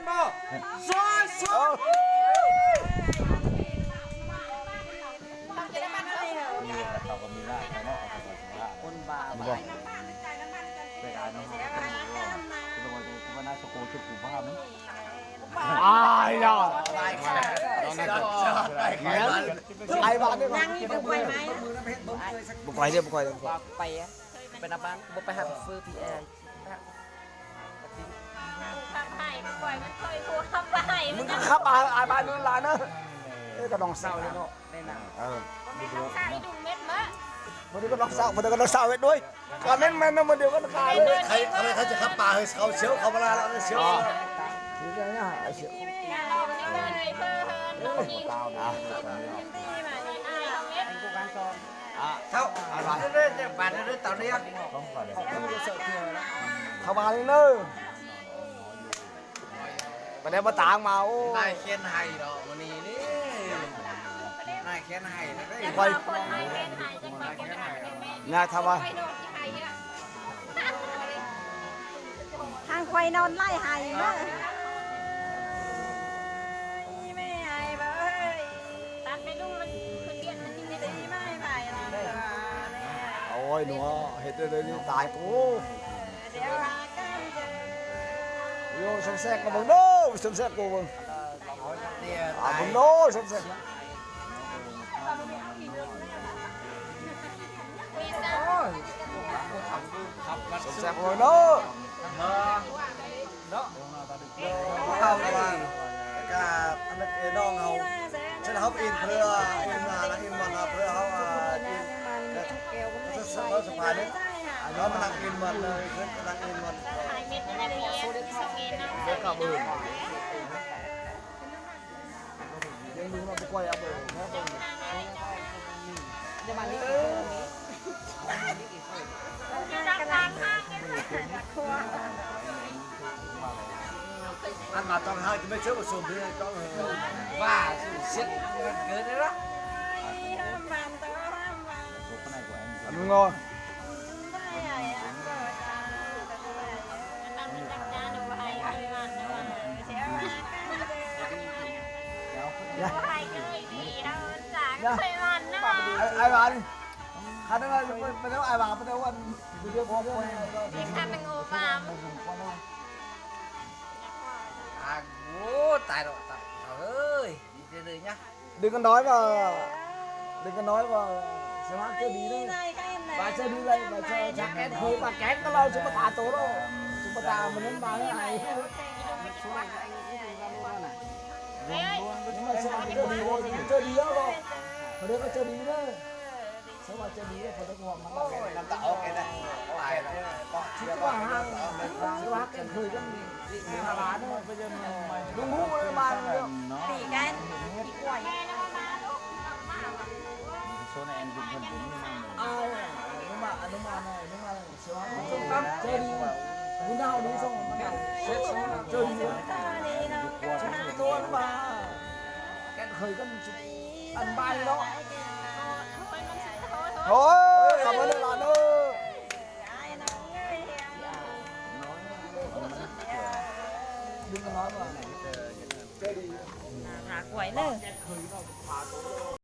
ບໍ່ ຊ່ອຍ ຊ່ອຍ ເຂົາກໍມີຫຼາຍເນາະ ຄົນບ້າ ໄປອາຍນ້ອງເຮົາ ຄືວ່າໜ້າສະໂກ ຈຸດກູພາບ ອາຍລະ ອາຍບາດນີ້ ນັ່ງນີ້ບໍ່ໄກໄໝ ບໍ່ໄກເດ້ ບໍ່ໄກເດ້ ໄປໄປນະບ້ານ ບໍ່ໄປຫາເຟີພີແອ ຄັບໃຫ້ບໍ່ໄກ ມັນເຄີຍໂທຄັບໃຫ້ ມຶງກໍຄັບອາຍ ອາຍບາດນັ້ນລະເນາະ ເອີ ກໍນ້ອງສາວເນາະ ເອີ ບໍ່ແມ່ນນ້ອງສາວອີດຸງເມັດເມີ ບໍ່ໄດ້ກໍນ້ອງສາວ ບໍ່ໄດ້ກໍນ້ອງສາວເຮັດດ້ວຍ ກະແມ່ນໆນະ ມື້ດຽວກັນກະ ໃຜ ໃຜຈະຂັບປາໃຫ້ເຂົາຊຽວ ເຂົາມາລາລະຊຽວ ເຂົ້າ ບາດເດີ ເຂົ້າມາເລີຍເດີ. ປານໃດບໍ່ຕາງມາ ໂອ້ ນາຍຂຽນໃຫ້ດອກມື້ນີ້ນີ້ ນາຍຂຽນໃຫ້ນະເດ້ ຂ້ອຍ ນາຍຂຽນໃຫ້ ນາຍຖາມວ່າ ທາງຂ້ອຍນອນໄລ່ໄຫ້ເດີ ແມ່ໄຫ້ບໍ່ເອີຍ ຕັດໄປລຸງ ມັນຄືວຽກມັນນີ້ໄດ້ຕີໄມ້ໄປລະ ໂອ້ຍ ໜູເຮັດໄດ້ເລີຍນີ້ ຕາຍ ໂອ້ ໂຍ ແຊກໆກໍເບິ່ງເດີ ແຊກໆກໍເບິ່ງ ອາ ເບິ່ງໂດ ແຊກໆ ແຊກໆເບິ່ງໂດ ເນາະ ເຮົາວ່າ ກະອັນນັ້ນເອ ນ້ອງເຮົາ ເຊິ່ງເຮົາເປັນເພື່ອ ເອັນ ນາງອິນມອນ ເພື່ອເຮົາ ອ່າ ກິນ ກະສະພານີ້ ອັນນັ້ນມັນນັກອິນມອນເລີຍ ຄືນັກອິນມອນ ເອັນມາຕ້ອງເຮົາຈະໄປເຊື່ອປະສົມເດີ ຕ້ອງວ່າເຊັດເກີນເດ້ລະ ອັນນັ້ນເນາະ ອ້າຍຫວານ ຄັນວ່າໄປເອົາອ້າຍຫວານ ໄປເອົາ ໂອ້ ຕາຍແລ້ວ ຕາຍເອີຍ ດຶງກັນໜ້ອຍວ່າ ດຶງກັນໜ້ອຍວ່າ ສະພາບເຈົ້າດີເດີ ບາດເຈົ້າດີໄດ້ ບາດເຈົ້າ ແກນຄື ບາດແກນກໍລາວ ສຸປະຕາໂຕໂລ ສຸປະຕາມັນນັ້ນມາແລ້ວ ເຈົ້າດີ ເຈົ້າດີແລ້ວ ເຂົາເດີ ເຈົ້າດີເດີ ສະບາຍໃຈດີເດີ ເຂົາເດີ ໂອ້ຍ ນ້ຳຕາອອກເອງນະ ຕາຍແລ້ວ ຊິວ່າຫາ ຊິວ່າຫາກັນເຄີຍກັນ ລຸງຮູ້ເລີຍມາເດີ ຕີກັນ ຕີກວຍ ໂຊນແອນ ເພິ່ນ ເພິ່ນ ເພິ່ນ ອາ ອະນຸມານ ອະນຸມານ ເຈົ້າດີ ບຸນດາວ ອະນຸສອງ ເຈົ້າດີ ໂຕນວ່າ ແກນເຄີຍກັນ ອັນບາຍເນາະ ໂອ້ຍ ເອົາມາເດີຫຼານເດີ ດຶງກັນໜ້ອຍວ່າ ເຈົ້າດີ ຫາກວຍເດີ.